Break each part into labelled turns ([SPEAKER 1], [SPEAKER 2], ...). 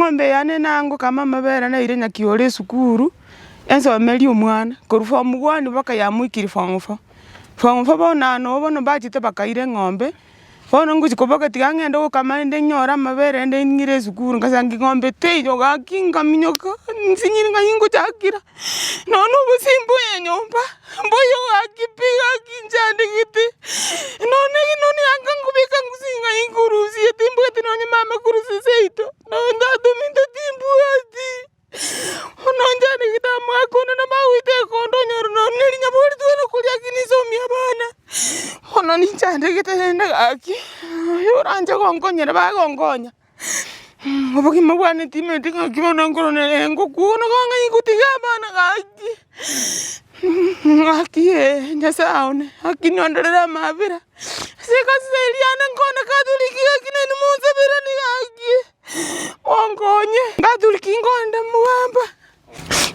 [SPEAKER 1] Eng'ombe yane nangokama amabere naire nyakiore esukuru, ensomerie omwana, korwa form one mpaka yamoikire form four. Form four bono aa noo bono mbachete bakaira eng'ombe, bono ngochi koboka tiga ng'ende gokama rende nyore amabere rende ng'ire esukuru, ngasanga eng'ombe teiyo gaki nkaminyoka, nsinyire ng'ai ngochakera, nonya na obosie mboyo nyomba, mboyo gaki pi gaki nchandegete, nonya nonya yanga nkobeka ngusi ng'ai nkorusia timbwati nonya mama korusia seito, nonya tata ominto timbwati. Bono nchandegete omwaka one nabo agoita ekondo onyore nonya ne rinyabwari tware koria lakini nsomie abana, bono ninchandegete rende gaki, oyo oranche gonkonyera bagonkonya, obogima bwane timanyeti ng'aki bono nkorora ngokwa bono ng'ai ngotiga abana gaki, gaki eh nyasaye one, gaki nondorere amabera, ase egasi eria yane nkone katoliki gaki nainwe monsaberanie gaki. Monkonye, Katoliki nkonde mobamba,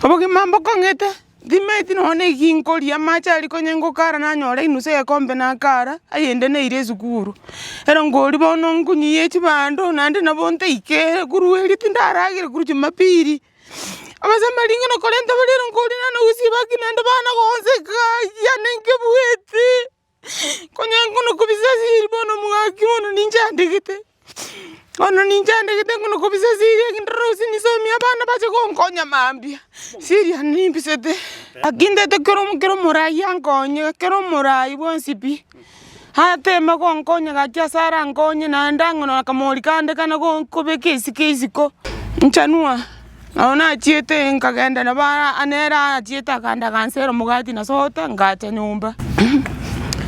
[SPEAKER 1] obogima mbokong'ete, timanyeti nonya na eki nkoria, amache aria konya ngokara nanyora enusu egekombe nakara, ayende naire esukuru. Ero nkoria bono nkonyiya chibando naende nabo ntaikere korwa erio tindaragera korwa jumapili. Abasamari ng'a nakorenta bare ero nkoria nane gosiba ki naende bana gonseka yane nkebueti. Konya ngono kobisasiri bono omogaki bono ninchandegete, bono ninchandegete ngono kobisasiri ekero ndorose nisomie abana bache gonkonya mambia, siri yane nimbisete. Lakini ntagete kera omo kera omorai ankonye, kera omorai bwensi pi, ateme gonkonya gaki ase arankonye naende ang'e na akamori kande kane go kobeka esike isiko, nchanua. Nabo nachiete nkagenda nabo nere achiete akanda agansera omogati na soda ngacha nyomba.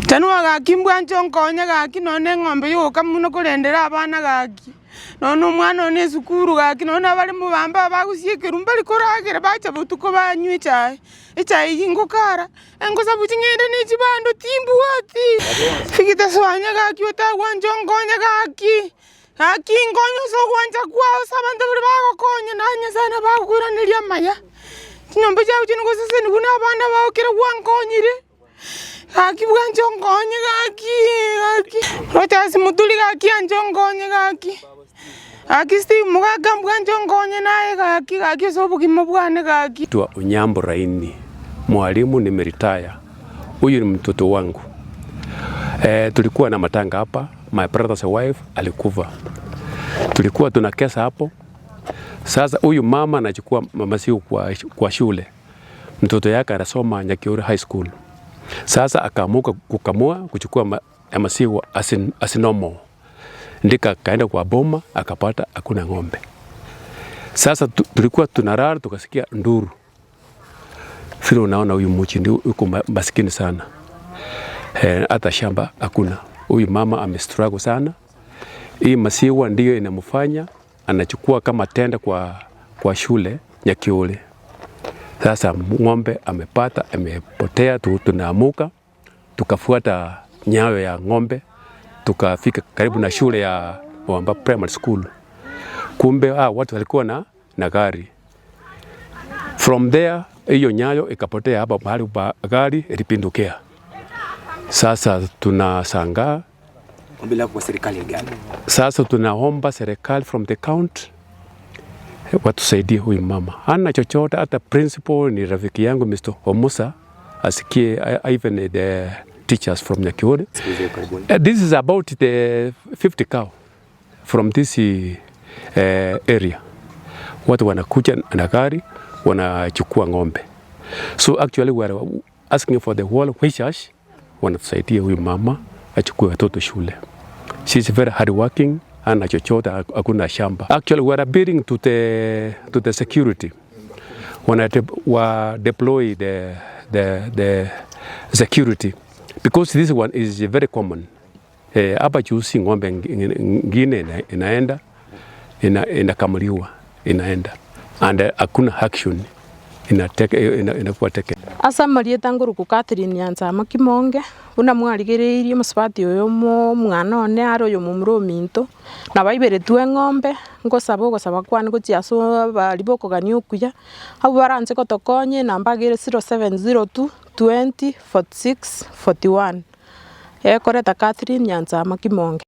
[SPEAKER 1] Chanua gaki mbwanche onkonye gaki nonye na eng'ombe yoka buna korendera abana gaki, nonye na omwana one esukuru gaki nonye na abare mobamba bagosiekerwa mbari koragera bacha botuko banywa echae, echae eywo ngokara, engosabu ching'ende ne chibando timbwati. Figita soanya gaki otagwancha onkonye gaki. Gaki nkonye ase ogwancha kwao ase abanto baria bagokonya, naye Nyasae nabo agokoiraneria amaya. Chinyomba chiao chiria nigosesenigwe na abana bao ekero gwankonyire, gaki bwanche onkonye gaki gaki. Rochasi Muturi gaki anche onkonye gaki, gaki Steve Mogaka mbwanche onkonye naye gaki gaki ase obogima bwane gaki.
[SPEAKER 2] Naitwa Onyambo Raini, mwalimu nimeretire, huyu ni mtoto wangu. Eh, tulikuwa na matanga hapa, my brother's wife alikufa. Tulikuwa tunakesha hapo. Sasa huyu mama anachukua maziwa kwa, kwa shule, mtoto yake anasoma Nyakiore High School. Sasa akaamuka kukamua kuchukua ma, maziwa as, as normal, ndika akaenda kwa boma akapata hakuna ng'ombe. Sasa tulikuwa tunalala tukasikia nduru vile unaona huyu mji ndio uko maskini sana hata shamba hakuna. Huyu mama amestruggle sana. Hii maziwa ndiyo inamfanya anachukua kama tenda kwa, kwa shule Nyakiore. Sasa ng'ombe amepata amepotea tu, tunaamuka tukafuata nyayo ya ng'ombe tukafika karibu na shule ya Mwamba Primary School. Kumbe ah, watu walikuwa na, na gari. From there hiyo nyayo ikapotea hapa mahali pa gari ilipindukia. Sasa tunashangaa
[SPEAKER 3] Ombi lako kwa serikali ni gani?
[SPEAKER 2] Sasa tunaomba serikali from the county watusaidie huyu mama, hana chochote. Hata principal ni rafiki yangu Mr. Omusa asikie, even the teachers from Nyakiore.
[SPEAKER 3] Siku hizi karibuni.
[SPEAKER 2] This is about the 50 cow from this area. Watu wanakuja na gari wanachukua ng'ombe, so actually we are asking for the well wishers wanatusaidia huyu mama achukue watoto shule. She's very hard working, hana chochote, hakuna shamba. Actually we are appealing to the, to the security wana de, wa deploy the, the, the security because this one is very common. Hapa eh, juzi ng'ombe ngine ina, inaenda ina, inakamuliwa inaenda and hakuna action inakuwa ina, ina taken.
[SPEAKER 4] Ase amarieta nkorokwa Catherine Nyanchama Kimonge, buna mwarigereirie omosubati oyo omo omwana one are oyomomura ominto, nabo aiberetwe eng'ombe, ngosaba ogosaba kwane gochia ase abaria bokogania okuya, abwo baranche gotokonya enamba iga ere 0702 20 46 41, ekoreta Catherine Nyanchama Kimonge.